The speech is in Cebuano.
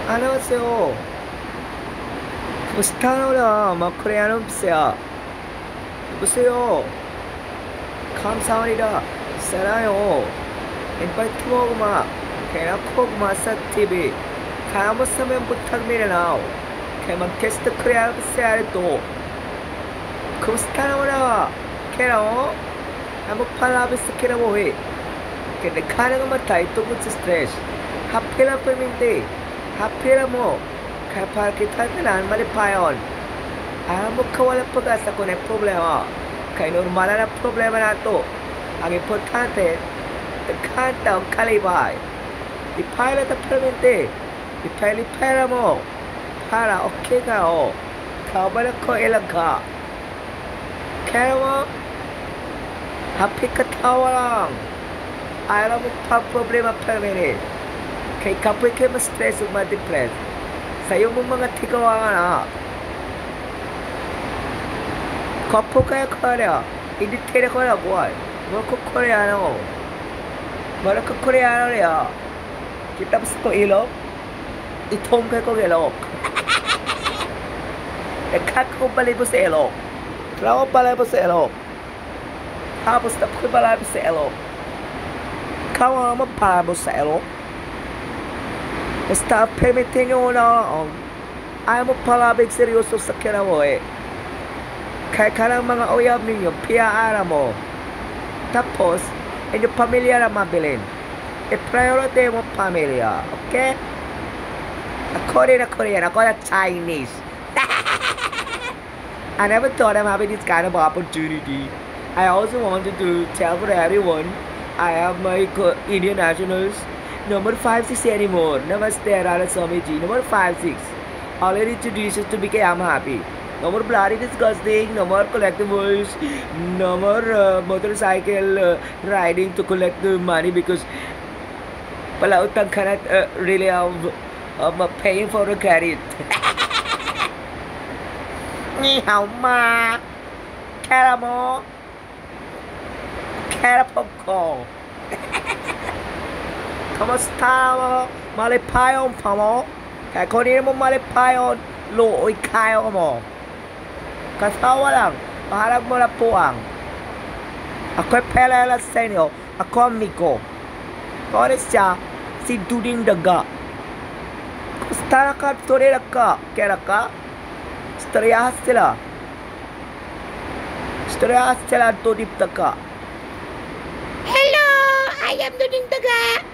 안녕하세요. Kumusta na mga Koreano siya? 여보세요. 감사합니다. 살아요. Invite mo ma. Kaya ko ma sa TV. Kaya mo sa mga 부탁드려요. Kaya mag-guest Koreano siya ito. Kumusta na kaya amo pala sa kira mo eh. Kaya nagkana nga matay tungkol sa stress. Happy lang perminte. Happy lang mo. Kaya para kita tanan malipayon. Alam mo kawalang pag-asa kung may problema. Kaya normal na problema na to. Ang importante, nagkanta ang kalibay. Lipay lang ta perminte. Lipay-lipay lang mo. Para okay ka o. Kabala ko ilang ka. Kaya mo, happy ka tawa lang. Ayaw mo pa problema permanent. Kay kapoy kayo ma-stress o ma-depress. Sa iyo mong mga tigawa na. Kapo kaya Korea. Hindi tira ko na buhay. Mga Koreano. Mga Koreano niya. Kita sa ko ilok. Itong kay ko ilok. Nagkakong balibo sa ilok. Klaro balibo sa ilok. Tapos tapos balibo sa ilok. Kawa mo balibo sa ilok. Basta permitin nyo na ayaw mo palabig seryoso sa kira mo eh. Kaya ka lang mga uyab ninyo, piyaara mo. Tapos, inyo pamilya na mabilin. I-priority mo pamilya, okay? Ako rin na Korean, ako na Chinese. I never thought I'm having this kind of opportunity. I also wanted to tell for everyone, I have my Indian nationals. Number 5 6 anymore. Namaste, Radha Swamiji. Number 5 6. Already introduced to become I'm happy. No more bloody disgusting. No more collectibles. No more motorcycle riding to collect the money because palautang cannot really have paying for the credit. 你好嗎? Kera mo? Kera popcorn. Kamusta mo? Malipayon pa mo? Kaya kung hindi mo malipayon, luoy kayo mo. Kasawa lang, maharap mo na puang. Ako'y pera sa inyo, ako amigo. Kung siya, si Duding Daga. Kumusta na ka, tuloy na ka, kaya ka? Istoryahan sila. Istoryahan sila, Duding Daga. Hello! I am Duding Daga.